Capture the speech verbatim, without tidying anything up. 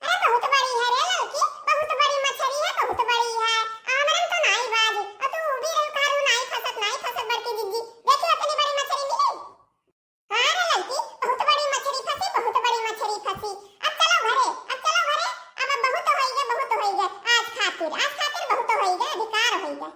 अरे बहुत बड़ी है रे ललकी, बहुत बड़ी मछरी है, बहुत बड़ी है। हमरन तो नाई बाज, और तू भी रहू कहरू नाई फंसत, नाई फंसत बड़की जिज्जी। देखी इतनी बड़ी मछरी मिली। हाँ रे ललकी, बहुत बड़ी मछरी फंसी, बहुत बड़ी मछरी फंसी। अब चलो घरे, अब चलो घरे। अब, अब बहुत होइगा, बहुत होइगा। आज खातिर, आज खातिर बहुत होइगा, अधिकार होइगा।